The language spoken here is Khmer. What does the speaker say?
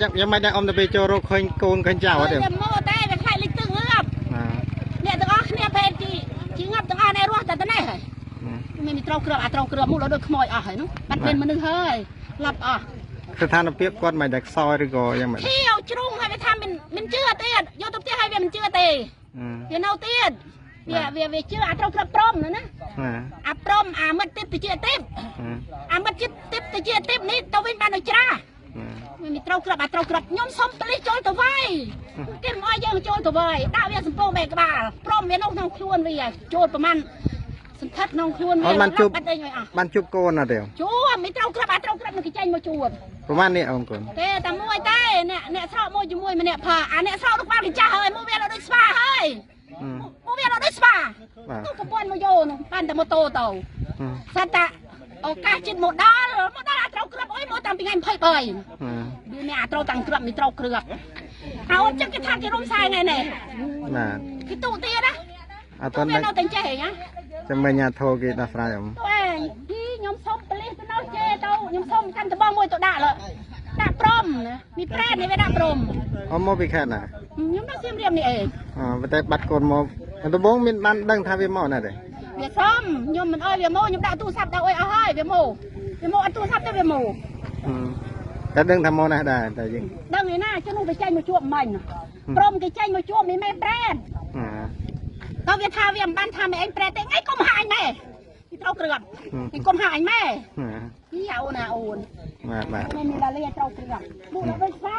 យ៉ាងម៉េចដែរអ៊ំ ទៅពេលចូលរកឃើញកូនឃើញចៅអត់ទេ? វាមកតែវាខ្លាចលិចទឹកងើប អ្នកទាំងអស់គ្នាភេទជីជីងាប់ទាំងអស់ អ្នករស់តែតនេះហើយ មានត្រូវគ្រាប់ អាត្រូវគ្រាប់មកដូចខ្មោចអស់ហើយនោះ បាត់មានមនុស្សហើយ ឡាប់អស់។ ស្ថានភាពគាត់មិនដែលខ្សោយឬក៏យ៉ាងម៉េច? ខៀវជ្រុងហើយ វាថាមិនជឿទៀត យកទៅផ្ទះហើយវាមិនជឿទេ វានៅទៀត វាវាវាជឿអាត្រូវគ្រាប់ព្រមណា អាព្រម អាមិត្តទេពតិចទេព អាមិត្តចិត្តទេពតិចទេពនេះទៅវិញបាននៅច្រាស់ មានត្រូវក្រប អាត្រូវក្រប ខ្ញុំសុំប៉លិសចូលទៅវាយ គេមិនអោយយើងចូលទៅវាយ ដាក់វាសំពងបែកក្បាល ព្រមវានោះក្នុងខ្លួនវាចូលប្រហែលសន្ធិដ្ឋក្នុងខ្លួនវា បានជួប បាត់អីឲ្យអស់។ បានជួបកូនអត់ទេ? ជួប មិនត្រូវក្រប អាត្រូវក្របនឹងគេចេញមកជួប ប្រហែលនេះអូនកូនទេ តែមួយទេ អ្នកអ្នកស្រកមួយជាមួយម្នាក់ផ អាអ្នកស្រកនោះក្បាលគេចាស់ហើយ មកវាដូចស្វាហើយ មកវាដូចស្វា ទូប្រព័ន្ធមកយកនោះបានតែម៉ូតូទៅ សត្វតាឱកាសចិត្តមកដល់ មកដល់អាត្រូវក្របអុយមកតាំងពីថ្ងៃ23 វាមានអាត្រូវតាំងក្រប មានត្រូវគ្រាប់ ហើយអូនចឹងគេថាគេរុំខ្សែថ្ងៃនេះ បាទ គេទូទៀតណា អត់តន់នៅតែចេះហ៎ ចាំមិញអាធោគេដោះស្រាយអ៊ំ ទៅឯង ខ្ញុំសុំប៉លិសទៅនោះជេទៅ ខ្ញុំសុំកាន់ដបងមួយទៅដាក់លើដាក់ព្រំមានប្រែតនេះ វាដាក់ព្រំ អ៊ំមកពីខេត្តណា? ខ្ញុំនៅសៀមរាបនេះឯង អឺតែបាត់កូនមកដំបង មានបានដឹងថាវាមកណាទេ? វាសុំខ្ញុំមិនអោយវាមក ខ្ញុំដាក់ទូរស័ព្ទដាក់អុយអស់ហើយ វាមក វាមកអត់ទូរស័ព្ទទេ វាមក តែដឹងថាមកណាដែរ តែយើងដឹងឯណា ចុះនោះវាចេញមកជួបមិញ ព្រមគេចេញមកជួបមីមេប្រែត តើវាថាវាមិនបានថាមេឯងប្រែតទេ ថ្ងៃកុំហាអញម៉ែ គេត្រូវគ្រាប់ គេកុំហាអញម៉ែ យីអូនណាអូន បាទ បាទ មិនមានឡាលីត្រូវគ្រាប់ មកដល់វិញស្វា